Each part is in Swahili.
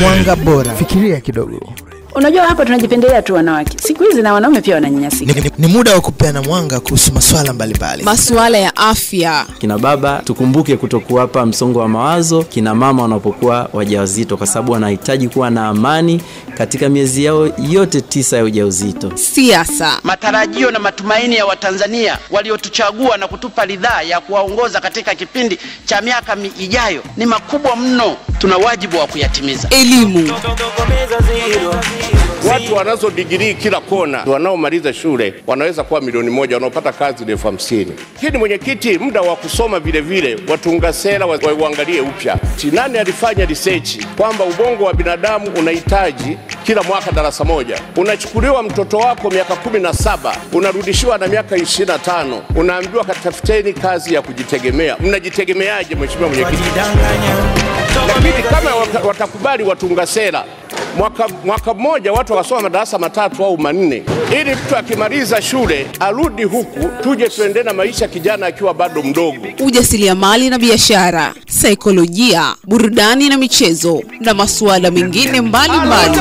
Mwanga Bora. Fikiria kidogo. Unajua hapa tunajipendelea tu wanawake. Siku hizi na wanaume pia wananyanyasika. Ni muda wa kupeana mwanga kuhusu masuala mbalimbali. Masuala ya afya. Kina baba tukumbuke kutokuwapa msongo wa mawazo kina mama wanapokuwa wajawazito, kwa sababu wanahitaji kuwa na amani katika miezi yao yote 9 ya ujauzito. Siasa. Matarajio na matumaini ya Watanzania waliotuchagua na kutupa ridhaa ya kuwaongoza katika kipindi cha miaka ijayo ni makubwa mno. Tuna wajibu wa kuyatimiza. Elimu. Watu wanazo degree kila kona, wanaomaliza shule wanaweza kuwa 1,000,000, wanaopata kazi 50,000. Lakini mwenyekiti, muda wa kusoma vile vile watunga sera waangalie upya. Nani alifanya research kwamba ubongo wa binadamu unahitaji kila mwaka darasa moja? Unachukuliwa mtoto wako miaka 17, unarudishiwa na miaka 25, unaambiwa katafuteni kazi ya kujitegemea. Mnajitegemeaje mheshimiwa mwenyekiti? Lakini kama watakubali watunga sera mwaka mmoja watu wakasoma madarasa 3 au 4, ili mtu akimaliza shule arudi huku tuje tuende na maisha kijana akiwa bado mdogo. Ujasiriamali na biashara, saikolojia, burudani na michezo na masuala mengine mbalimbali.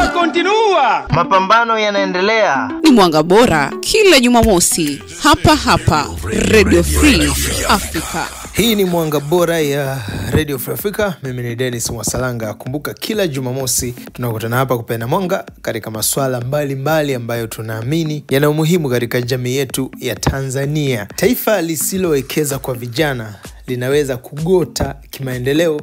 Mapambano yanaendelea. Ni Mwanga Bora kila Jumamosi hapa hapa Radio Free Africa. Hii ni Mwanga Bora ya Radio Free Africa. Mimi ni Dennis Mwasalanga. Kumbuka kila Jumamosi tunakutana hapa kupeana mwanga katika masuala mbalimbali ambayo tunaamini yana umuhimu katika jamii yetu ya Tanzania. Taifa lisilowekeza kwa vijana linaweza kugota kimaendeleo,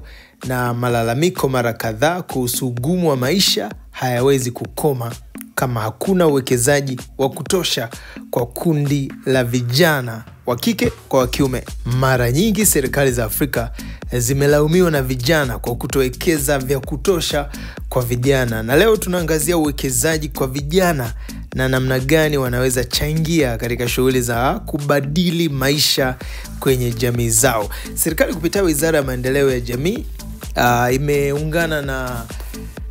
na malalamiko mara kadhaa kuhusu ugumu wa maisha hayawezi kukoma kama hakuna uwekezaji wa kutosha kwa kundi la vijana wa kike kwa wa kiume. Mara nyingi serikali za Afrika zimelaumiwa na vijana kwa kutowekeza vya kutosha kwa vijana. Na leo tunaangazia uwekezaji kwa vijana na namna gani wanaweza changia katika shughuli za kubadili maisha kwenye jamii zao. Serikali kupitia Wizara ya Maendeleo ya Jamii imeungana na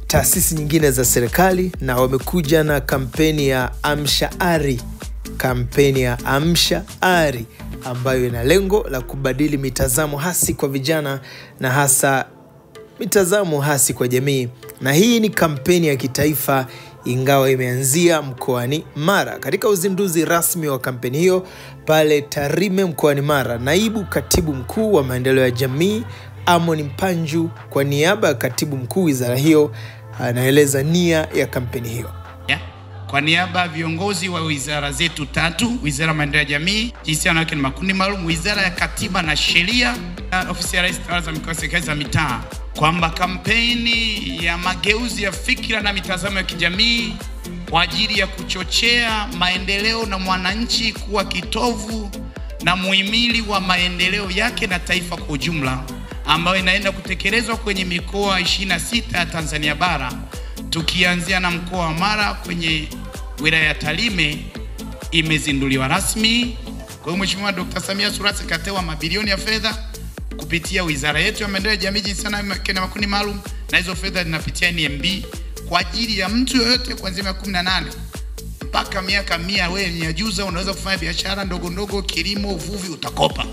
taasisi nyingine za serikali na wamekuja na kampeni ya Amsha Ari. Kampeni ya Amsha Ari ambayo ina lengo la kubadili mitazamo hasi kwa vijana na hasa mitazamo hasi kwa jamii. Na hii ni kampeni ya kitaifa ingawa imeanzia mkoani Mara. Katika uzinduzi rasmi wa kampeni hiyo pale Tarime mkoani Mara, naibu katibu mkuu wa maendeleo ya jamii Amon Mpanju kwa niaba ya katibu mkuu wizara hiyo anaeleza nia ya kampeni hiyo. Kwa niaba ya viongozi wa wizara zetu 3, Wizara ya Maendeleo ya Jamii, Jinsia, Wanawake na Makundi Maalum, Wizara ya Katiba na Sheria, na Ofisi ya Rais, Tawala za Mikoa, Serikali za Mitaa, kwamba kampeni ya mageuzi ya fikra na mitazamo ya kijamii kwa ajili ya kuchochea maendeleo na mwananchi kuwa kitovu na muhimili wa maendeleo yake na taifa kwa ujumla, ambayo inaenda kutekelezwa kwenye mikoa 26 ya Tanzania bara, tukianzia na mkoa wa Mara kwenye wilaya ya Tarime, imezinduliwa rasmi. Kwa hiyo Mheshimiwa Dr. Samia Suluhu Hassan katewa mabilioni ya fedha kupitia wizara yetu ya maendeleo ya jamii, jinsia na makundi maalum, na hizo fedha zinapitia NMB kwa ajili ya mtu yoyote kuanzia miaka 18 mpaka miaka 100. Wewe ni ajuza, unaweza kufanya biashara ndogo ndogo, kilimo, uvuvi, utakopa.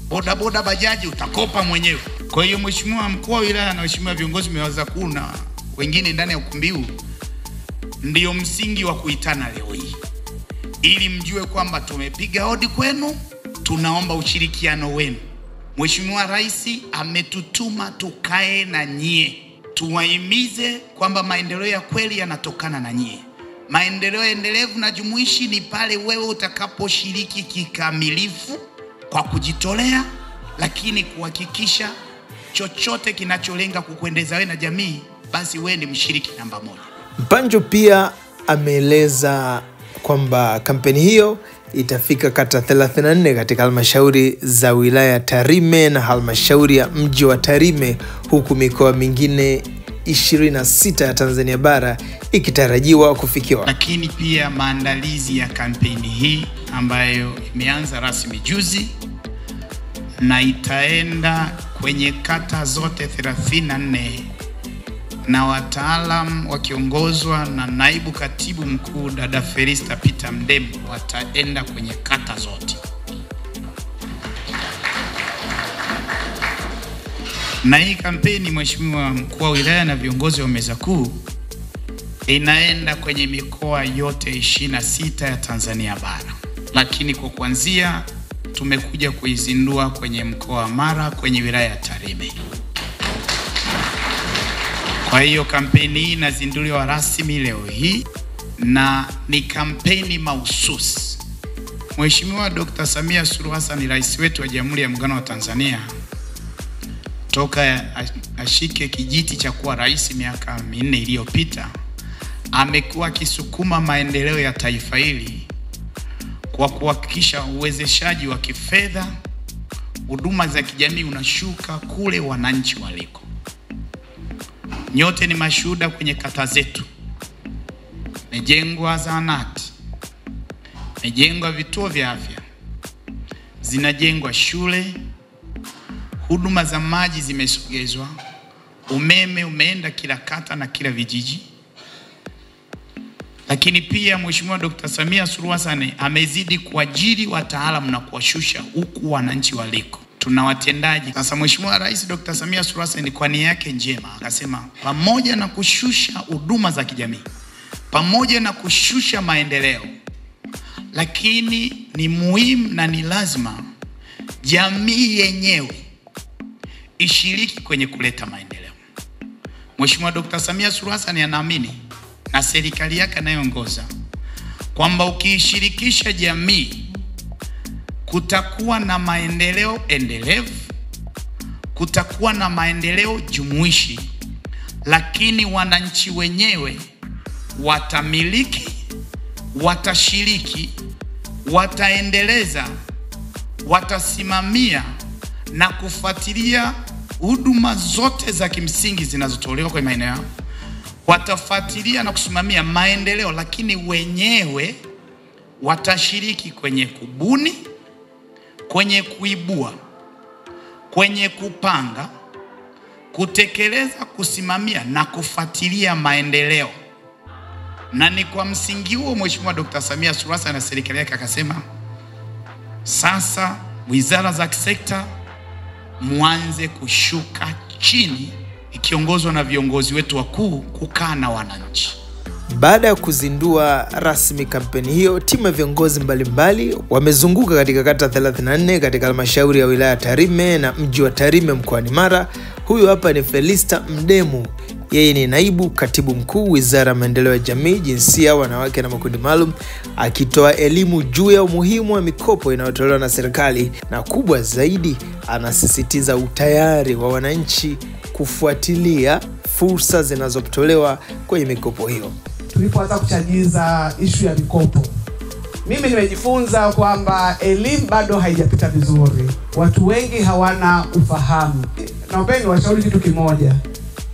Boda boda, bajaji, utakopa mwenyewe. Kwa hiyo Mheshimiwa mkuu wa wilaya na waheshimiwa viongozi mmeweza kuna wengine ndani ya ukumbi huu, ndio msingi wa kuitana leo hii, ili mjue kwamba tumepiga hodi kwenu, tunaomba ushirikiano wenu. Mheshimiwa Rais ametutuma tukae na nyie, tuwahimize kwamba maendeleo ya kweli yanatokana na nyie. Maendeleo endelevu na jumuishi ni pale wewe utakaposhiriki kikamilifu kwa kujitolea, lakini kuhakikisha chochote kinacholenga kukuendeza wewe na jamii, basi wewe ni mshiriki namba 1. Mpanju pia ameeleza kwamba kampeni hiyo itafika kata 34 katika halmashauri za wilaya Tarime na halmashauri ya mji wa Tarime, huku mikoa mingine 26 ya Tanzania bara ikitarajiwa kufikiwa. Lakini pia maandalizi ya kampeni hii ambayo imeanza rasmi juzi na itaenda kwenye kata zote 34 na wataalam wakiongozwa na naibu katibu mkuu dada Felista Peter Mdemu wataenda kwenye kata zote. Na hii kampeni, Mheshimiwa Mkuu wa Wilaya na viongozi wa meza kuu, inaenda kwenye mikoa yote 26 ya Tanzania bara. Lakini kwa kuanzia tumekuja kuizindua kwenye mkoa wa Mara, kwenye wilaya ya Tarime. Kwa hiyo kampeni hii inazinduliwa rasmi leo hii na ni kampeni mahususi. Mheshimiwa Dr. Samia Suluhu Hassan, rais wetu wa Jamhuri ya Muungano wa Tanzania, toka ashike kijiti cha kuwa rais miaka 4 iliyopita, amekuwa akisukuma maendeleo ya taifa hili kwa kuhakikisha uwezeshaji wa kifedha, huduma za kijamii unashuka kule wananchi waliko. Nyote ni mashuhuda kwenye kata zetu. Imejengwa zahanati, imejengwa vituo vya afya, zinajengwa shule, huduma za maji zimesogezwa, umeme umeenda kila kata na kila vijiji. Lakini pia Mheshimiwa Dr. Samia Suluhu Hassan amezidi kuajiri wataalamu na kuwashusha huku wananchi waliko. Tuna watendaji. Sasa Mheshimiwa Rais Dr. Samia Suluhu Hassan kwa nia yake njema akasema pamoja na kushusha huduma za kijamii, pamoja na kushusha maendeleo, lakini ni muhimu na ni lazima jamii yenyewe ishiriki kwenye kuleta maendeleo. Mheshimiwa Dr. Samia Suluhu Hassan anaamini na serikali yake anayoongoza kwamba ukiishirikisha jamii kutakuwa na maendeleo endelevu, kutakuwa na maendeleo jumuishi, lakini wananchi wenyewe watamiliki, watashiriki, wataendeleza, watasimamia na kufuatilia huduma zote za kimsingi zinazotolewa kwa maeneo yao. Watafuatilia na kusimamia maendeleo, lakini wenyewe watashiriki kwenye kubuni, kwenye kuibua, kwenye kupanga, kutekeleza, kusimamia na kufuatilia maendeleo. Na ni kwa msingi huo Mheshimiwa Dr. Samia Suluhu Hassan na serikali yake akasema sasa wizara za kisekta muanze kushuka chini ikiongozwa na viongozi wetu wakuu kukaa na wananchi. Baada ya kuzindua rasmi kampeni hiyo, timu ya viongozi mbalimbali wamezunguka katika kata 34 katika halmashauri ya wilaya Tarime na mji wa Tarime mkoani Mara. Huyu hapa ni Felista Mdemu. Yeye ni naibu katibu mkuu Wizara ya Maendeleo ya Jamii, Jinsia, Wanawake na Makundi Maalum, akitoa elimu juu ya umuhimu wa mikopo inayotolewa na serikali, na kubwa zaidi anasisitiza utayari wa wananchi kufuatilia fursa zinazotolewa kwenye mikopo hiyo. Tulipoanza kuchagiza ishu ya mikopo, mimi nimejifunza kwamba elimu bado haijapita vizuri. Watu wengi hawana ufahamu. Naombeni washauri kitu kimoja.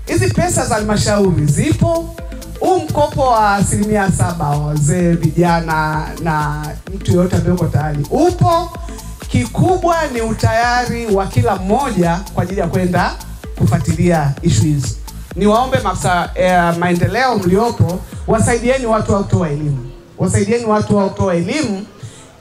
Hizi pesa za halmashauri zipo. Huu mkopo wa 7% wazee, vijana na mtu yote ambaye yuko tayari upo. Kikubwa ni utayari wa kila mmoja kwa ajili ya kwenda kufuatilia ishu hizo. Niwaombe maafisa maendeleo mliopo, wasaidieni watu wa kutoa elimu. Wasaidieni watu wa kutoa elimu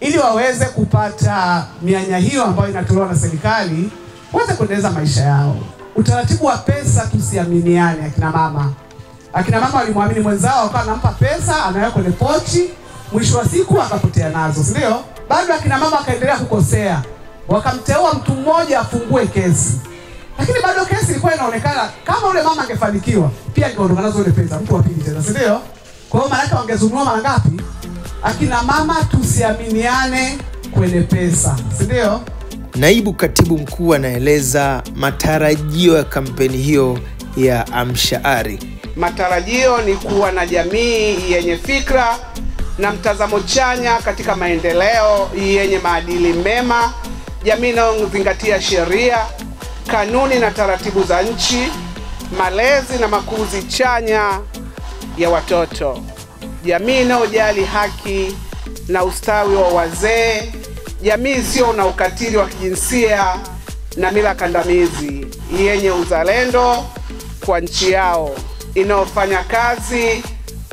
ili waweze kupata mianya hiyo ambayo inatolewa na serikali, waweze kuendeleza maisha yao. Utaratibu wa pesa tusiaminiane akina mama. Akina mama walimwamini mwenzao, akawa anampa pesa, anaweka kwenye pochi, mwisho wa siku akapotea nazo, si ndio? Bado akina mama akaendelea kukosea. Wakamteua mtu mmoja afungue kesi. Lakini bado kesi ilikuwa inaonekana kama ule mama angefanikiwa, pia angeondoka nazo ile pesa, mtu wa pili tena, si ndio? Kwa hiyo maana wangezunua mara ngapi? Akina mama tusiaminiane kwenye pesa, si ndio? Naibu katibu mkuu anaeleza matarajio ya kampeni hiyo ya Amsha Ari. Matarajio ni kuwa na jamii yenye fikra na mtazamo chanya katika maendeleo, yenye maadili mema, jamii inayozingatia sheria, kanuni na taratibu za nchi, malezi na makuzi chanya ya watoto, jamii inayojali haki na ustawi wa wazee, jamii isiyo na ukatili wa kijinsia na mila kandamizi, yenye uzalendo kwa nchi yao, inayofanya kazi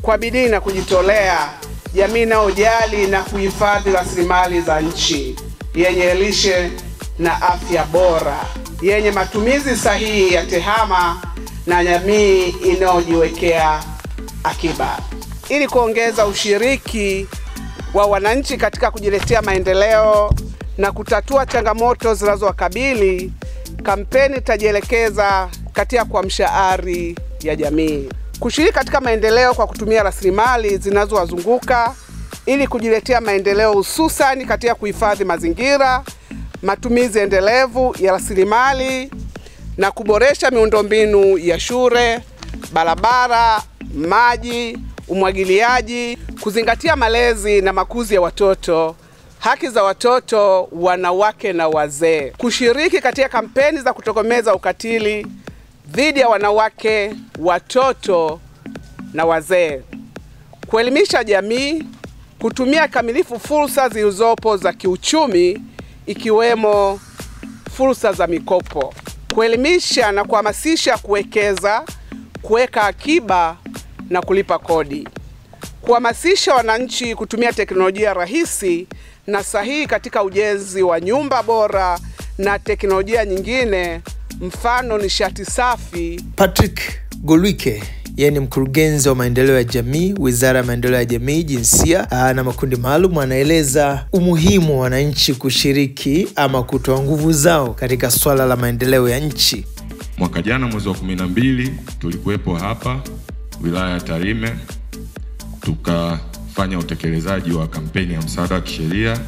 kwa bidii na kujitolea, jamii inayojali na kuhifadhi rasilimali za nchi, yenye lishe na afya bora, yenye matumizi sahihi ya tehama na jamii inayojiwekea akiba. Ili kuongeza ushiriki wa wananchi katika kujiletea maendeleo na kutatua changamoto zinazowakabili, kampeni itajielekeza katika kuamsha ari ya jamii kushiriki katika maendeleo kwa kutumia rasilimali zinazowazunguka ili kujiletea maendeleo, hususan katika kuhifadhi mazingira, matumizi endelevu ya rasilimali na kuboresha miundombinu ya shule, barabara, maji, umwagiliaji, kuzingatia malezi na makuzi ya watoto, haki za watoto, wanawake na wazee, kushiriki katika kampeni za kutokomeza ukatili dhidi ya wanawake, watoto na wazee, kuelimisha jamii kutumia kamilifu fursa zilizopo za kiuchumi ikiwemo fursa za mikopo, kuelimisha na kuhamasisha kuwekeza, kuweka akiba na kulipa kodi, kuhamasisha wananchi kutumia teknolojia rahisi na sahihi katika ujenzi wa nyumba bora na teknolojia nyingine, mfano nishati safi. Patrick Golwike, yeye ni mkurugenzi wa maendeleo ya jamii, Wizara ya Maendeleo ya Jamii, Jinsia na Makundi Maalum, anaeleza umuhimu wa wananchi kushiriki ama kutoa nguvu zao katika swala la maendeleo ya nchi. Mwaka jana mwezi wa 12 tulikuwepo hapa wilaya ya Tarime, tukafanya utekelezaji wa kampeni ya msaada wa kisheria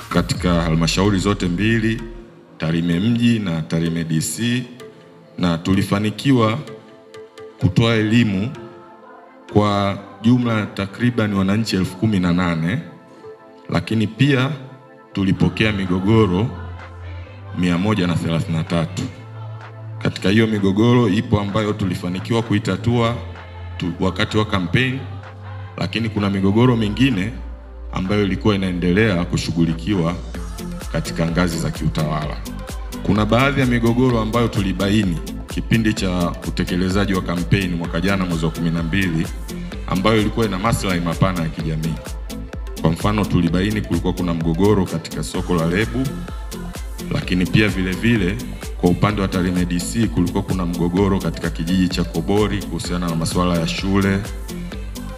katika halmashauri zote mbili, Tarime mji na Tarime DC, na tulifanikiwa kutoa elimu kwa jumla takriban wananchi 18,000, lakini pia tulipokea migogoro 133. Katika hiyo migogoro ipo ambayo tulifanikiwa kuitatua wakati wa kampeni, lakini kuna migogoro mingine ambayo ilikuwa inaendelea kushughulikiwa katika ngazi za kiutawala. Kuna baadhi ya migogoro ambayo tulibaini kipindi cha utekelezaji wa kampeni mwaka jana mwezi wa 12 ambayo ilikuwa ina maslahi mapana ya kijamii. Kwa mfano, tulibaini kulikuwa kuna mgogoro katika soko la Lebu, lakini pia vile vile kwa upande wa Tarime DC kulikuwa kuna mgogoro katika kijiji cha Kobori kuhusiana na masuala ya shule,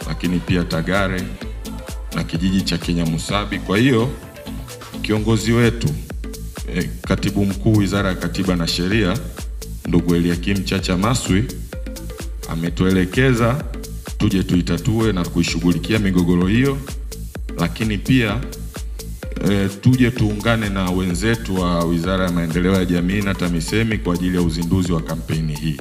lakini pia Tagare na kijiji cha Kenya Musabi. Kwa hiyo kiongozi wetu Katibu Mkuu Wizara ya Katiba na Sheria ndugu Eliakim Chacha Maswi ametuelekeza tuje tuitatue na kuishughulikia migogoro hiyo, lakini pia tuje tuungane na wenzetu wa Wizara ya Maendeleo ya Jamii na TAMISEMI kwa ajili ya uzinduzi wa kampeni hii.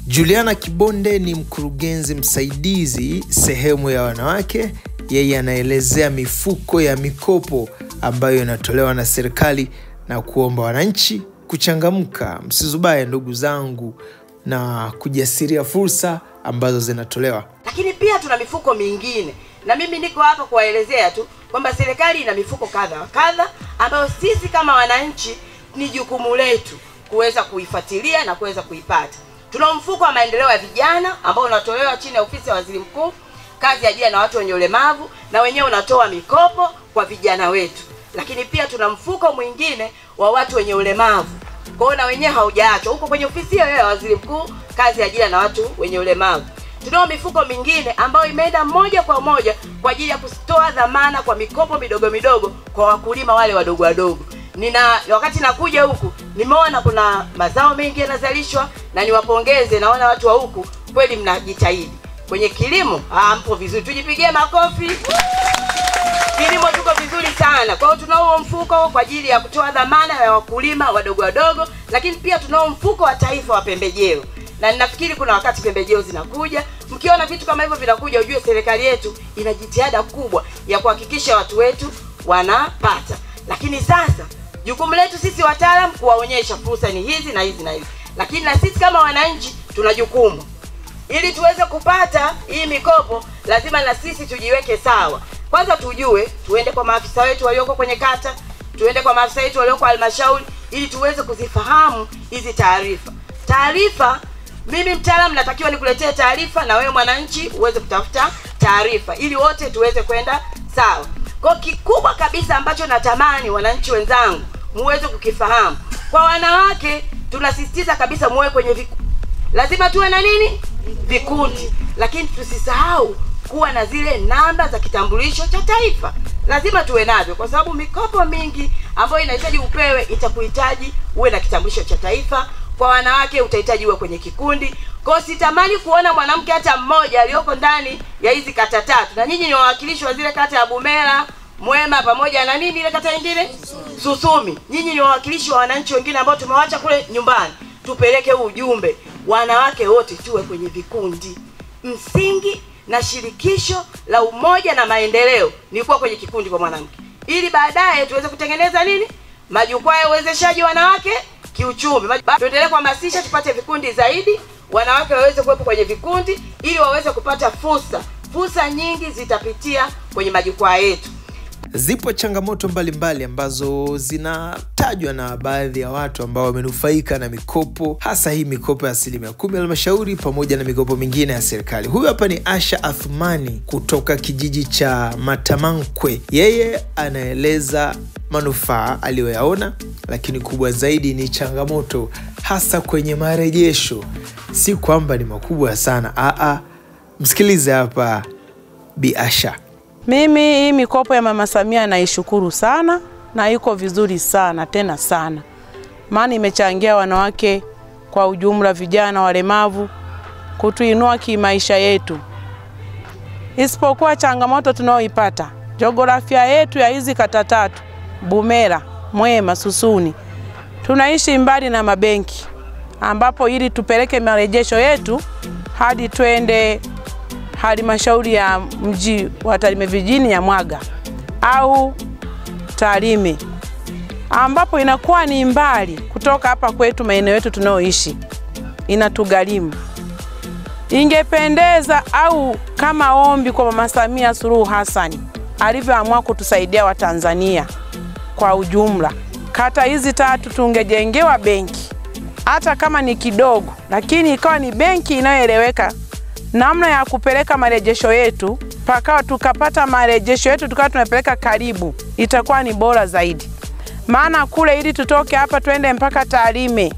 Juliana Kibonde ni mkurugenzi msaidizi sehemu ya wanawake. Yeye anaelezea mifuko ya mikopo ambayo inatolewa na serikali na kuomba wananchi kuchangamka, msizubae ndugu zangu, na kujasiria fursa ambazo zinatolewa. Lakini pia tuna mifuko mingine, na mimi niko hapa kuwaelezea tu kwamba serikali ina mifuko kadha kadha ambayo sisi kama wananchi ni jukumu letu kuweza kuifuatilia na kuweza kuipata. Tuna mfuko wa maendeleo ya vijana ambao unatolewa chini ya ofisi ya Waziri Mkuu, kazi ya ajira na watu wenye ulemavu, na wenyewe unatoa mikopo kwa vijana wetu. Lakini pia tuna mfuko mwingine wa watu wenye ulemavu. Kwa hiyo na wenyewe haujaachwa, huko kwenye ofisi ya Waziri Mkuu, kazi ya ajira na watu wenye ulemavu. Tunao mifuko mingine ambayo imeenda moja kwa moja kwa ajili ya kutoa dhamana kwa mikopo midogo midogo kwa wakulima wale wadogo wadogo. Wakati nakuja huku nimeona kuna mazao mengi yanazalishwa, na niwapongeze, naona watu wa huku kweli mnajitahidi. Kwenye kilimo mpo vizuri, tujipigie makofi. Kilimo tuko vizuri sana. Kwa hiyo tunao mfuko kwa ajili ya kutoa dhamana ya wakulima wadogo wadogo, lakini pia tunao mfuko wa taifa wa pembejeo. Na ninafikiri kuna wakati pembejeo zinakuja. Mkiona vitu kama hivyo vinakuja, ujue serikali yetu ina jitihada kubwa ya kuhakikisha watu wetu wanapata. Lakini sasa jukumu letu sisi wataalamu kuwaonyesha fursa ni hizi na hizi na hizi. Lakini na sisi kama wananchi tuna jukumu. Ili tuweze kupata hii mikopo lazima na sisi tujiweke sawa. Kwanza tujue, tuende kwa maafisa wetu walioko kwenye kata, tuende kwa maafisa wetu walioko halmashauri ili tuweze kuzifahamu hizi taarifa. Taarifa, mimi mtaalamu natakiwa nikuletee taarifa na wewe mwananchi uweze kutafuta taarifa ili wote tuweze kwenda sawa. Kwa kikubwa kabisa ambacho natamani wananchi wenzangu muweze kukifahamu. Kwa wanawake tunasisitiza kabisa muwe kwenye vikundi. Lazima tuwe na nini? Vikundi. Lakini tusisahau kuwa na zile namba za kitambulisho cha taifa. Lazima tuwe navyo kwa sababu mikopo mingi ambayo inahitaji upewe itakuhitaji uwe na kitambulisho cha taifa. Kwa wanawake utahitaji uwe kwenye kikundi. Kwa sitamani kuona mwanamke hata mmoja aliyoko ndani ya hizi kata tatu. Na nyinyi ni wawakilishi wa zile kata ya Bumera, Mwema pamoja na nini ile kata nyingine? Susumi. Nyinyi ni wawakilishi wa wananchi wengine ambao tumewaacha kule nyumbani. Tupeleke huu ujumbe. Wanawake wote tuwe kwenye vikundi. Msingi na shirikisho la umoja na maendeleo ni kuwa kwenye kikundi kwa mwanamke, ili baadaye tuweze kutengeneza nini? Majukwaa ya uwezeshaji wanawake kiuchumi. Tuendelee kuhamasisha tupate vikundi zaidi, wanawake waweze kuwepo kwenye vikundi ili waweze kupata fursa. Fursa nyingi zitapitia kwenye majukwaa yetu. Zipo changamoto mbalimbali ambazo zinatajwa na baadhi ya watu ambao wamenufaika na mikopo, hasa hii mikopo ya 10% halmashauri pamoja na mikopo mingine ya serikali. Huyu hapa ni Asha Athumani kutoka kijiji cha Matamankwe. Yeye anaeleza manufaa aliyoyaona, lakini kubwa zaidi ni changamoto hasa kwenye marejesho. Si kwamba ni makubwa sana. Msikilize hapa Bi Asha. Mimi hii mikopo ya Mama Samia naishukuru sana na iko vizuri sana tena sana. Maana imechangia wanawake kwa ujumla, vijana, walemavu kutuinua kimaisha yetu. Isipokuwa changamoto tunaoipata, jiografia yetu ya hizi kata tatu, Bumera, Mwema, Susuni, tunaishi mbali na mabenki, ambapo ili tupeleke marejesho yetu hadi twende halmashauri ya mji wa Tarime vijijini ya Mwaga au Tarime, ambapo inakuwa ni mbali kutoka hapa kwetu maeneo yetu tunayoishi, inatugharimu. Ingependeza au kama ombi kwa Mama Samia Suluhu Hassan alivyoamua kutusaidia Watanzania kwa ujumla, kata hizi tatu tungejengewa benki, hata kama ni kidogo, lakini ikawa ni benki inayoeleweka namna ya kupeleka marejesho yetu, pakawa tukapata marejesho yetu tukawa tunapeleka karibu, itakuwa ni bora zaidi. Maana kule ili tutoke hapa twende mpaka Tarime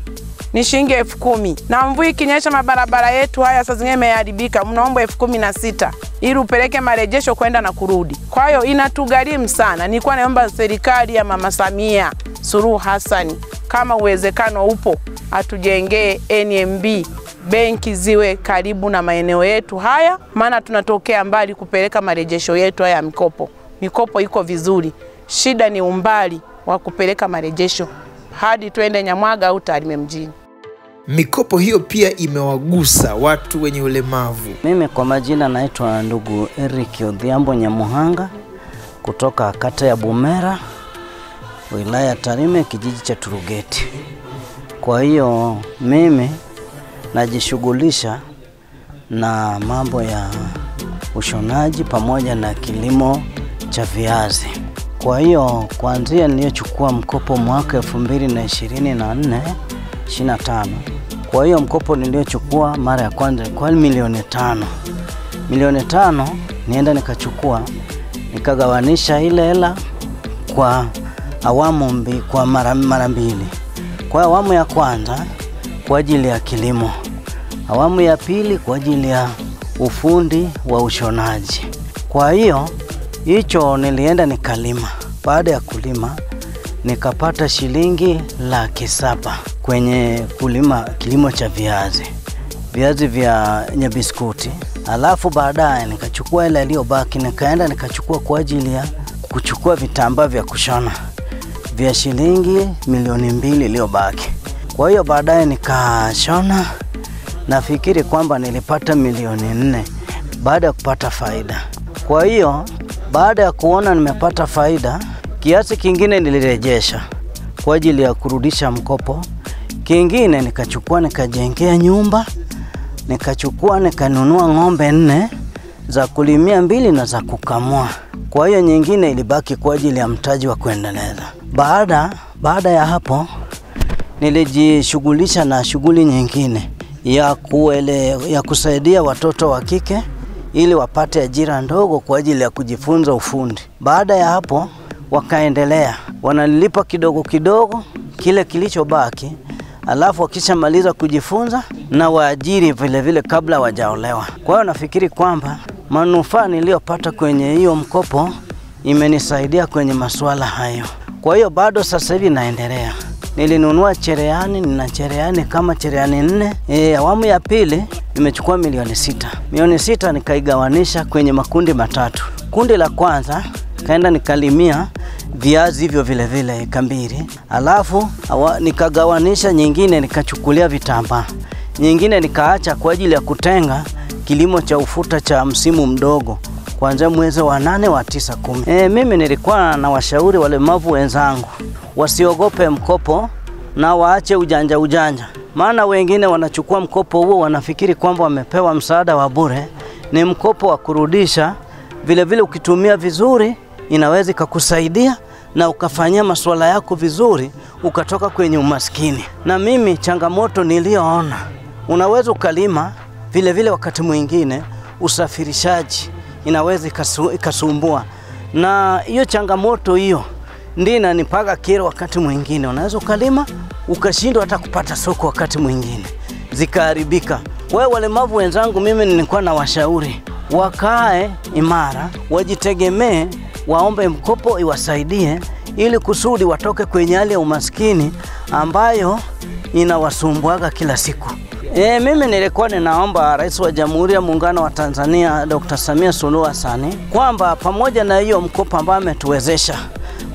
ni shilingi 10,000. Na mvua ikinyesha mabarabara yetu haya saa zingine yameharibika, mnaomba 16,000 ili upeleke marejesho kwenda na kurudi. Kwa hiyo inatugharimu sana. Nilikuwa naomba serikali ya Mama Samia Suluhu Hassan, kama uwezekano upo, atujengee NMB benki ziwe karibu na maeneo yetu haya, maana tunatokea mbali kupeleka marejesho yetu haya ya mikopo. Mikopo iko vizuri, shida ni umbali wa kupeleka marejesho hadi twende Nyamwaga au Tarime mjini. Mikopo hiyo pia imewagusa watu wenye ulemavu. Mimi kwa majina naitwa ndugu Eric Odhiambo Nyamuhanga kutoka kata ya Bumera, wilaya Tarime, kijiji cha Turugeti. Kwa hiyo mimi najishughulisha na mambo ya ushonaji pamoja na kilimo cha viazi. Kwa hiyo kuanzia niliyochukua mkopo mwaka 2024 25. Kwa hiyo mkopo niliyochukua mara ya kwanza kwa milioni 5. Milioni 5 nienda nikachukua, nikagawanisha ile hela kwa awamu mbili, kwa mara mbili. Kwa awamu ya kwanza kwa ajili ya kilimo, awamu ya pili kwa ajili ya ufundi wa ushonaji. Kwa hiyo hicho nilienda nikalima. Baada ya kulima nikapata shilingi 700,000 kwenye kulima kilimo cha viazi, viazi vya nyabiskuti. Alafu baadaye nikachukua ile iliyobaki nikaenda nikachukua kwa ajili ya kuchukua vitambaa vya kushona vya shilingi milioni 2 iliyobaki. Kwa hiyo baadaye nikashona, nafikiri kwamba nilipata milioni 4 baada ya kupata faida. Kwa hiyo baada ya kuona nimepata faida, kiasi kingine nilirejesha kwa ajili ya kurudisha mkopo. Kingine nikachukua nikajengea nyumba, nikachukua nikanunua ng'ombe 4 za kulimia 2 na za kukamua. Kwa hiyo nyingine ilibaki kwa ajili ya mtaji wa kuendeleza. Baada ya hapo nilijishughulisha na shughuli nyingine ya kusaidia watoto wa kike ili wapate ajira ndogo kwa ajili ya kujifunza ufundi. Baada ya hapo wakaendelea, wananilipa kidogo kidogo kile kilichobaki, alafu wakishamaliza kujifunza na waajiri vile vile kabla wajaolewa. Kwa hiyo nafikiri kwamba manufaa niliyopata kwenye hiyo mkopo imenisaidia kwenye masuala hayo. Kwa hiyo bado sasa hivi naendelea. Nilinunua cherehani, nina cherehani kama cherehani 4. Awamu ya pili nimechukua milioni 6. Milioni 6 nikaigawanisha kwenye makundi matatu. Kundi la kwanza kaenda nikalimia viazi hivyo vile vile eka 2. Alafu nikagawanisha nyingine nikachukulia vitambaa. Nyingine nikaacha kwa ajili ya kutenga kilimo cha ufuta cha msimu mdogo kuanzia mwezi wa 8 wa 9 10. Mimi nilikuwa na washauri walemavu wenzangu wasiogope mkopo na waache ujanja ujanja. Maana wengine wanachukua mkopo huo wanafikiri kwamba wamepewa msaada wa bure. Ni mkopo wa kurudisha, vile vile ukitumia vizuri inaweza kukusaidia na ukafanyia masuala yako vizuri ukatoka kwenye umaskini. Na mimi changamoto niliyoona, unaweza ukalima vile vile wakati mwingine usafirishaji inaweza ikasumbua. Na hiyo changamoto hiyo ndio inanipaga kero. Wakati mwingine unaweza ukalima ukashindwa hata kupata soko, wakati mwingine zikaharibika. Wewe walemavu wenzangu, mimi nilikuwa na washauri wakae imara, wajitegemee, waombe mkopo iwasaidie ili kusudi watoke kwenye hali ya umaskini ambayo inawasumbuaga kila siku. Mimi nilikuwa ninaomba Rais wa Jamhuri ya Muungano wa Tanzania Dr. Samia Suluhu Hassan kwamba pamoja na hiyo mkopo ambao ametuwezesha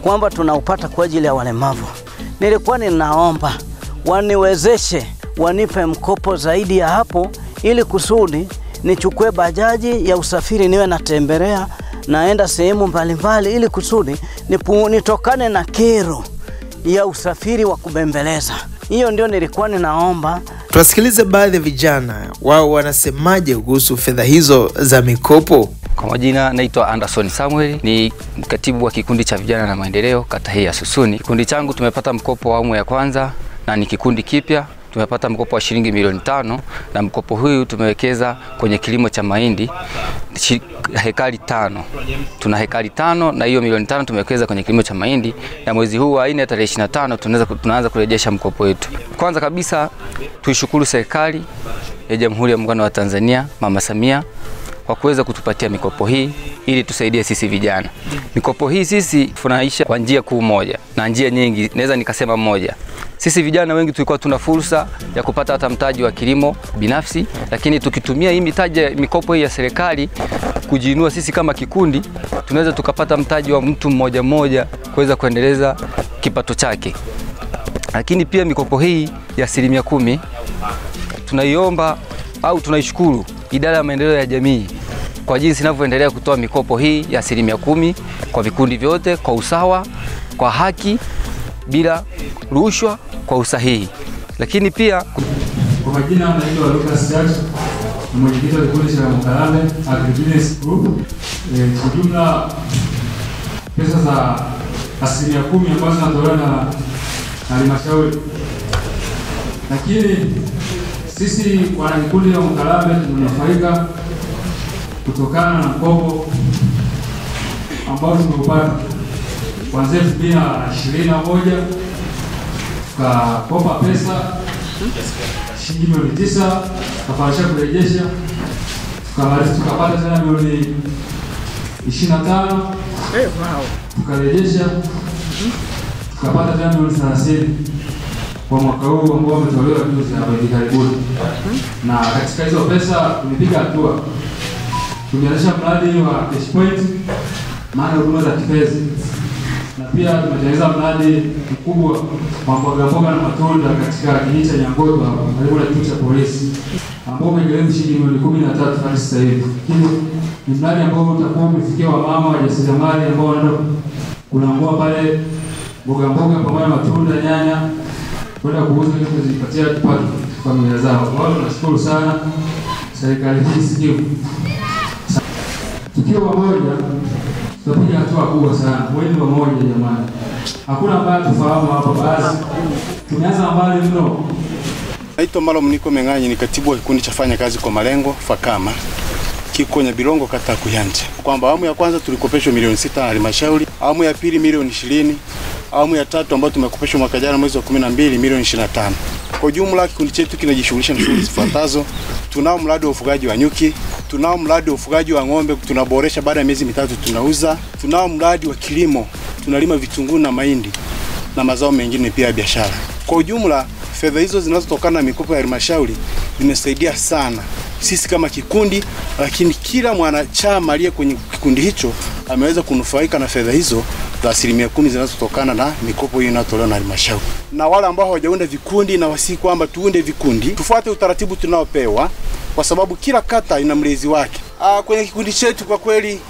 kwamba tunaupata kwa ajili ya walemavu, nilikuwa ninaomba waniwezeshe, wanipe mkopo zaidi ya hapo ili kusudi nichukue bajaji ya usafiri niwe natembelea naenda sehemu mbalimbali ili kusudi nitokane na kero ya usafiri wa kubembeleza. Hiyo ndio nilikuwa ninaomba. Tuwasikilize baadhi ya vijana wao wanasemaje kuhusu fedha hizo za mikopo. Kwa majina naitwa Anderson Samuel, ni katibu wa kikundi cha vijana na maendeleo kata hii ya Susuni. Kikundi changu tumepata mkopo wa awamu ya kwanza na ni kikundi kipya. Tumepata mkopo wa shilingi milioni 5 na mkopo huyu tumewekeza kwenye kilimo cha mahindi hekari 5. Tuna hekari 5 na hiyo milioni 5 tumewekeza kwenye kilimo cha mahindi, na mwezi huu wa 4 tarehe 25 tunaanza kurejesha mkopo wetu. Kwanza kabisa tuishukuru serikali ya Jamhuri ya Muungano wa Tanzania, Mama Samia, kwa kuweza kutupatia mikopo hii ili tusaidie sisi vijana. Mikopo hii sisi tunaisha kwa njia kuu moja na njia nyingi, naweza nikasema moja. Sisi vijana wengi tulikuwa tuna fursa ya kupata hata mtaji wa kilimo binafsi, lakini tukitumia hii mitaji mikopo hii ya serikali kujiinua sisi kama kikundi, tunaweza tukapata mtaji wa mtu mmoja mmoja kuweza kuendeleza kipato chake. Lakini pia mikopo hii ya 10% tunaiomba au tunaishukuru Idara ya Maendeleo ya Jamii kwa jinsi inavyoendelea kutoa mikopo hii ya 10% kwa vikundi vyote, kwa usawa, kwa haki, bila rushwa, kwa usahihi. Lakini pia kwa majina naitwa Lucas Jack, ni mwenyekiti wa kikundi cha Mkalame Agribusiness Group. Kwa jumla pesa za 10% ambazo zinatolewa na halmashauri, lakini sisi wanakikundi wa Mkalame tumenufaika kutokana na mkopo ambao tumeupata kuanzia 2021. Tukakopa pesa shilingi milioni 9, tukafanikisha kurejesha, tukapata tena milioni 25, tukarejesha, tukapata tena milioni 30 kwa mwaka huu ambao umetolewa juzi hapa hivi karibuni. Na katika hizo pesa tumepiga hatua, tumeanzisha mradi wa cash point, maana huduma za kifedha, na pia tumetengeneza mradi mkubwa wa mboga mboga na matunda katika kijiji cha Nyangoto hapa karibu na kituo cha polisi ambao umegharimu shilingi milioni 13 hadi sasa hivi. Lakini ni mradi ambao utakuwa umefikia wamama wajasiriamali ambao wanaenda kulangua pale mboga mboga pamoja na matunda, nyanya, kwenda kuuza ili kujipatia kipato familia zao. Kwa hiyo tunashukuru sana serikali hii sikivu. Tukiwa pamoja tutapiga hatua kubwa sana. Wewe pamoja jamani. Hakuna ambaye tufahamu hapa, basi tumeanza mbali mno. Naitwa Malo Mniko Menganyi, ni katibu wa kikundi cha Fanya Kazi kwa Malengo FAKAMA. Kiko Nyabirongo, kata Kuyanja. Kwamba awamu ya kwanza tulikopeshwa milioni 6 na halmashauri, awamu ya pili milioni 20, awamu ya tatu ambayo tumekopeshwa mwaka jana mwezi wa 12 milioni 25. Kwa jumla kikundi chetu kinajishughulisha na shughuli zifuatazo. Tunao mradi wa ufugaji wa nyuki, tunao mradi wa ufugaji wa ng'ombe tunaboresha, baada ya miezi 3 tunauza. Tunao mradi wa kilimo, tunalima vitunguu na mahindi na mazao mengine pia ya biashara. Kwa ujumla fedha hizo zinazotokana na mikopo ya halmashauri zimesaidia sana sisi kama kikundi, lakini kila mwanachama aliye kwenye kikundi hicho ameweza kunufaika na fedha hizo za 10% zinazotokana na mikopo hiyo inayotolewa na halmashauri. Na wale ambao hawajaunda vikundi, na wasi kwamba tuunde vikundi, tufuate utaratibu tunaopewa, kwa sababu kila kata ina mlezi wake. Kwenye kikundi chetu kwa kweli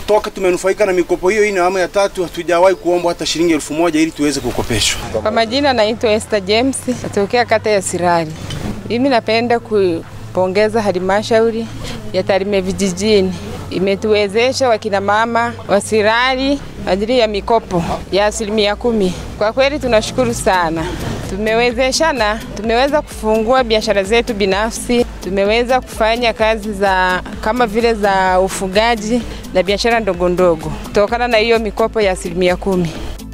toka tumenufaika na mikopo hiyo, hii ni awamu ya tatu, hatujawahi kuomba hata shilingi 1000 ili tuweze kukopeshwa. Kwa majina naitwa Esther James, natokea kata ya Sirari. Mimi napenda kupongeza halmashauri ya Tarime vijijini. Imetuwezesha wakina mama wa Sirari ajili ya mikopo ya 10%. Kwa kweli tunashukuru sana. Tumewezeshana, tumeweza kufungua biashara zetu binafsi, tumeweza kufanya kazi za kama vile za ufugaji na biashara ndogo ndogo kutokana na hiyo mikopo ya 10%.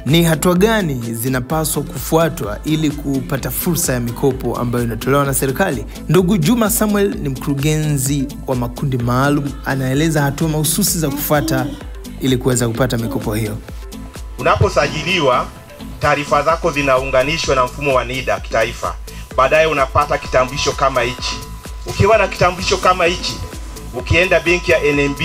Ni hatua gani zinapaswa kufuatwa ili kupata fursa ya mikopo ambayo inatolewa na serikali? Ndugu Juma Samuel ni mkurugenzi wa makundi maalum, anaeleza hatua mahususi za kufuata ili kuweza kupata mikopo hiyo. Unaposajiliwa, taarifa zako zinaunganishwa na mfumo wa NIDA kitaifa. Baadaye unapata kitambulisho kama hichi. Ukiwa na kitambulisho kama hichi, ukienda benki ya NMB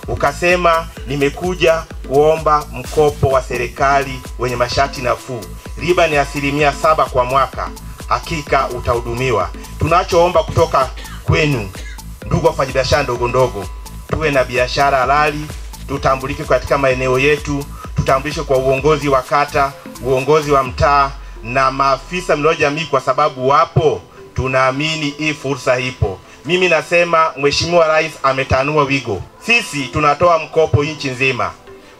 ukasema nimekuja kuomba mkopo wa serikali wenye masharti nafuu, riba ni 7% kwa mwaka, hakika utahudumiwa. Tunachoomba kutoka kwenu ndugu wafanyabiashara ndogo ndogo, tuwe na biashara halali, tutambulike katika maeneo yetu, tutambulishwe kwa uongozi wa kata, uongozi wa mtaa na maafisa mlio jamii, kwa sababu wapo, tunaamini hii fursa ipo. Mimi nasema Mheshimiwa Rais ametanua wigo. Sisi tunatoa mkopo nchi nzima,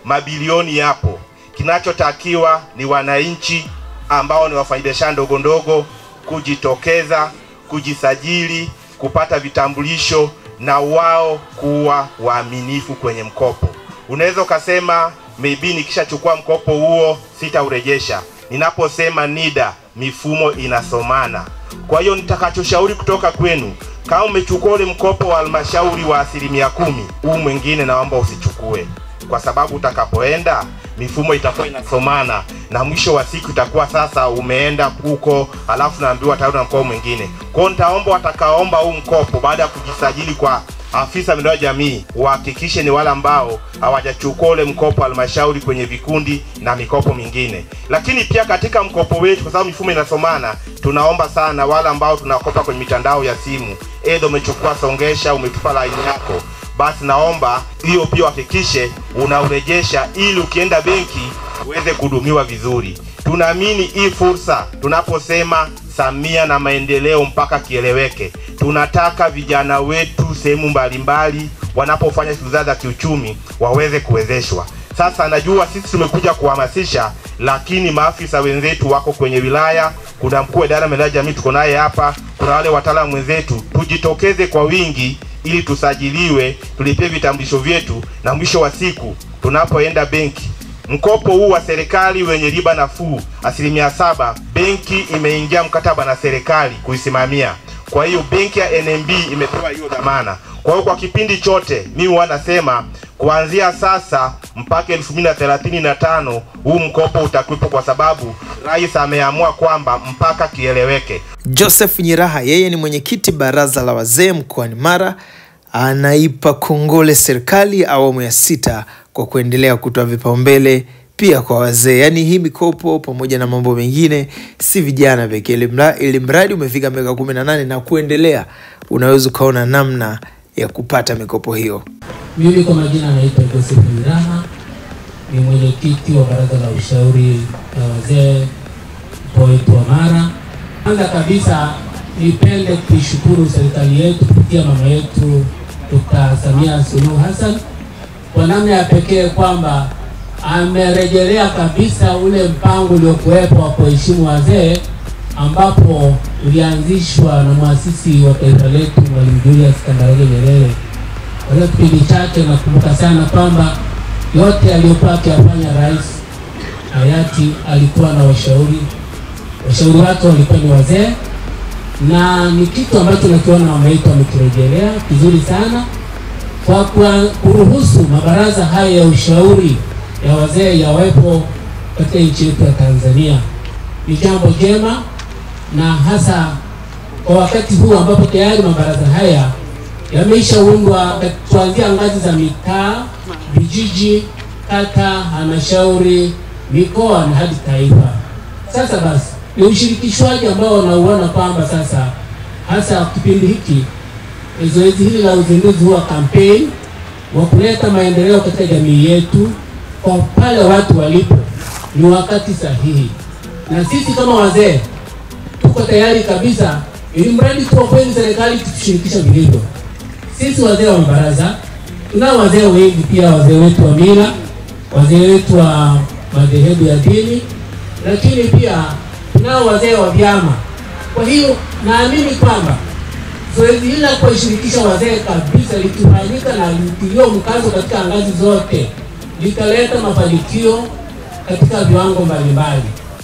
mabilioni yapo. Kinachotakiwa ni wananchi ambao ni wafanyabiashara ndogo ndogo kujitokeza, kujisajili, kupata vitambulisho na wao kuwa waaminifu kwenye mkopo. Unaweza ukasema maybe nikishachukua mkopo huo sitaurejesha. Ninaposema NIDA, mifumo inasomana. Kwa hiyo nitakachoshauri kutoka kwenu, kama umechukua ule mkopo wa halmashauri wa 10%, huu mwingine naomba usichukue, kwa sababu utakapoenda mifumo itakuwa inasomana na mwisho wa siku itakuwa sasa umeenda huko alafu naambiwa tayari na mkopo mwingine. Kwa hiyo nitaomba watakaoomba huu mkopo baada ya kujisajili kwa afisa maendeleo ya jamii uhakikishe ni wale ambao hawajachukua ule mkopo halmashauri kwenye vikundi na mikopo mingine. Lakini pia katika mkopo wetu, kwa sababu mifumo inasomana, tunaomba sana wale ambao tunakopa kwenye mitandao ya simu, aidha umechukua songesha, umetupa line yako, basi naomba hiyo pia uhakikishe unaurejesha ili ukienda benki uweze kuhudumiwa vizuri. Tunaamini hii fursa, tunaposema Samia na maendeleo mpaka kieleweke, tunataka vijana wetu sehemu mbalimbali wanapofanya shughuli za kiuchumi waweze kuwezeshwa. Sasa najua sisi tumekuja kuhamasisha, lakini maafisa wenzetu wako kwenye wilaya, kuna mkuu wa idara ya maendeleo ya jamii tuko naye hapa, kuna wale wataalamu wenzetu. Tujitokeze kwa wingi ili tusajiliwe, tulipie vitambulisho vyetu, na mwisho wa siku tunapoenda benki, mkopo huu wa serikali wenye riba nafuu 7%, benki imeingia mkataba na serikali kuisimamia. Kwa hiyo benki ya NMB imepewa hiyo dhamana. Kwa hiyo kwa kipindi chote mimi wanasema kuanzia sasa mpaka 2035 huu mkopo utakuwepo, kwa sababu rais ameamua kwamba mpaka kieleweke. Joseph Nyiraha, yeye ni mwenyekiti baraza la wazee mkoani Mara, anaipa kongole serikali awamu ya 6 kwa kuendelea kutoa vipaumbele pia kwa wazee. Yaani hii mikopo pamoja na mambo mengine si vijana pekee, ili mradi umefika miaka 18 na kuendelea unaweza ukaona namna ya kupata mikopo hiyo. Mimi kwa majina naitwa Joseph Nyiraha, ni mwenyekiti wa baraza la ushauri la wazee mkoa wetu wa Mara. Kwanza kabisa nipende kuishukuru serikali yetu kupitia mama yetu Dr. Samia Suluhu Hassan kwa namna ya pekee kwamba amerejelea kabisa ule mpango uliokuwepo wa kuheshimu wazee ambapo ulianzishwa na muasisi wa taifa letu Mwalimu Julius Kambarage Nyerere Kwa hiyo kipindi chake nakumbuka sana kwamba yote aliyokuwa akiyafanya rais hayati alikuwa na washauri. Washauri wake walikuwa ni wazee, na ni kitu ambacho nakiona wameitwa wamekirejelea kizuri sana kwa kuruhusu mabaraza haya ya ushauri ya wazee yawepo katika nchi yetu ya Tanzania. Ni jambo jema, na hasa kwa wakati huu ambapo tayari mabaraza haya yameshaundwa kuanzia ngazi za mitaa, vijiji, kata, halmashauri, mikoa na hadi taifa. Sasa basi ni ushirikishwaji ambao wanauona kwamba sasa hasa kipindi hiki zoezi hili la uzinduzi wa kampeni wa kuleta maendeleo katika jamii yetu kwa pale watu walipo ni wakati sahihi. Na sisi kama wazee tuko tayari kabisa, ili mradi kwa kweli serikali tushirikisha vilivyo. Sisi wazee wa baraza tunao wazee wengi pia, wazee wetu wa mila, wazee wetu wa madhehebu ya dini, lakini pia tunao wazee wa vyama. Kwa hiyo naamini kwamba zoezi hili la kuwashirikisha wazee kabisa likifanyika na litiliwe mkazo katika ngazi zote litaleta mafanikio katika viwango mbalimbali.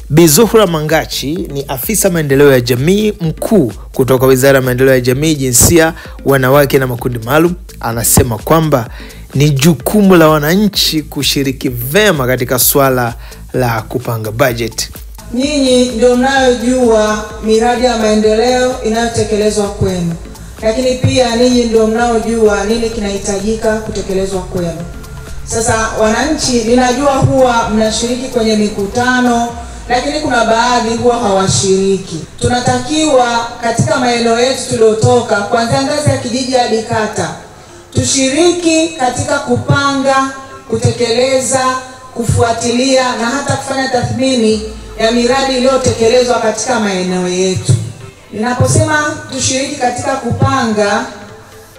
Bi Zuhura Mangachi ni afisa maendeleo ya jamii mkuu kutoka Wizara ya Maendeleo ya Jamii, Jinsia, Wanawake na Makundi Maalum. Anasema kwamba ni jukumu la wananchi kushiriki vema katika swala la kupanga budget. Nyinyi ndio mnayojua miradi ya maendeleo inayotekelezwa kwenu, lakini pia ninyi ndio mnaojua nini kinahitajika kutekelezwa kwenu. Sasa wananchi, ninajua huwa mnashiriki kwenye mikutano, lakini kuna baadhi huwa hawashiriki. Tunatakiwa katika maeneo yetu tuliotoka, kuanzia ngazi ya kijiji hadi kata, tushiriki katika kupanga, kutekeleza, kufuatilia na hata kufanya tathmini ya miradi iliyotekelezwa katika maeneo yetu. Ninaposema tushiriki katika kupanga,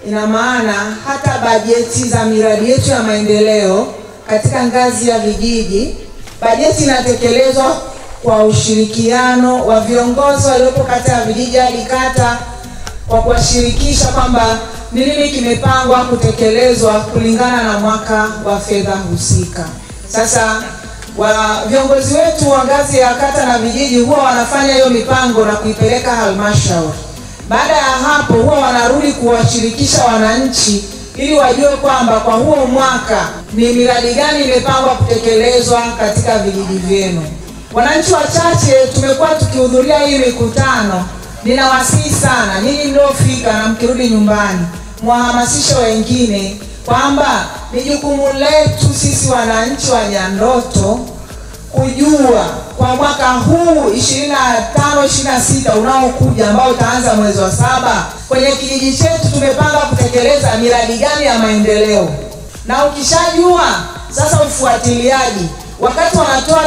ina maana hata bajeti za miradi yetu ya maendeleo katika ngazi ya vijiji, bajeti inatekelezwa kwa ushirikiano wa viongozi waliopo kata ya vijiji hadi kata, kwa kuwashirikisha kwamba ni nini kimepangwa kutekelezwa kulingana na mwaka wa fedha husika. Sasa viongozi wetu wa ngazi ya kata na vijiji huwa wanafanya hiyo mipango na kuipeleka halmashauri. Baada ya hapo huwa wanarudi kuwashirikisha wananchi ili wajue kwamba kwa huo mwaka ni miradi gani imepangwa kutekelezwa katika vijiji vyenu. Wananchi wachache tumekuwa tukihudhuria hii mikutano. Ninawasihi sana ninyi mliofika na mkirudi nyumbani, mwahamasishe wengine kwamba ni jukumu letu sisi wananchi wa Nyandoto kujua kwa mwaka huu 25-26 unaokuja ambao utaanza mwezi wa 7, kwenye kijiji chetu tumepanga kutekeleza miradi gani ya maendeleo. Na ukishajua sasa ufuatiliaji, wakati wanatoa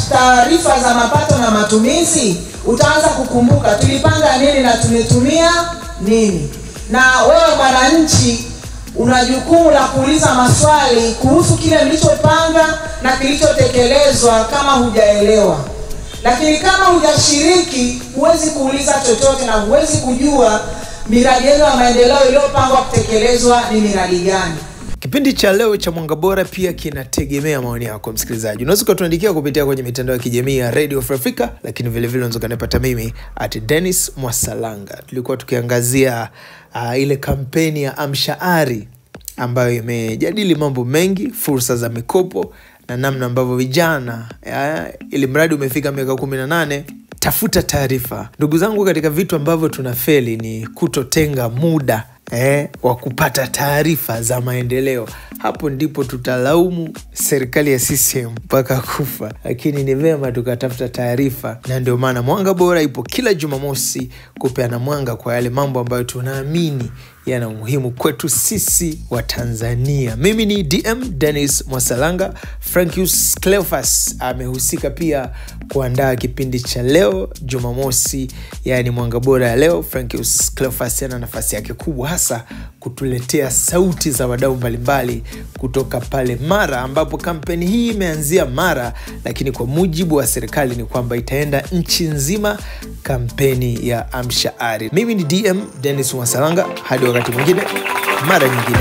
taarifa za mapato na matumizi, utaanza kukumbuka tulipanga nini na tumetumia nini. Na wewe mwananchi una jukumu la kuuliza maswali kuhusu kile mlichopanga na kilichotekelezwa kama hujaelewa. Lakini kama hujashiriki, huwezi kuuliza chochote na huwezi kujua miradi yenu ya maendeleo iliyopangwa kutekelezwa ni miradi gani. Kipindi cha leo cha Mwanga Bora pia kinategemea maoni yako msikilizaji. Unaweza kutuandikia kupitia kwenye mitandao ya kijamii ya Radio Free Africa, lakini vile vile unaweza kunipata mimi @Dennis Mwasalanga. Tulikuwa tukiangazia ile kampeni ya Amsha Ari ambayo imejadili mambo mengi, fursa za mikopo na namna ambavyo vijana ili mradi umefika miaka 18 tafuta taarifa. Ndugu zangu, katika vitu ambavyo tunafeli ni kutotenga muda wa kupata taarifa za maendeleo. Hapo ndipo tutalaumu serikali ya CCM mpaka kufa, lakini ni vema tukatafuta taarifa, na ndio maana Mwanga Bora ipo kila Jumamosi kupeana mwanga kwa yale mambo ambayo tunaamini yana umuhimu kwetu sisi wa Tanzania. Mimi ni DM Dennis Mwasalanga. Frankius Cleophas amehusika pia kuandaa kipindi cha leo Jumamosi, yani Mwanga Bora ya leo. Frankius Cleophas ana nafasi yake kubwa hasa kutuletea sauti za wadau mbalimbali kutoka pale Mara, ambapo kampeni hii imeanzia Mara, lakini kwa mujibu wa serikali ni kwamba itaenda nchi nzima, kampeni ya Amsha Ari. Mimi ni DM Dennis Mwasalanga, hadi wakati mwingine, mara nyingine.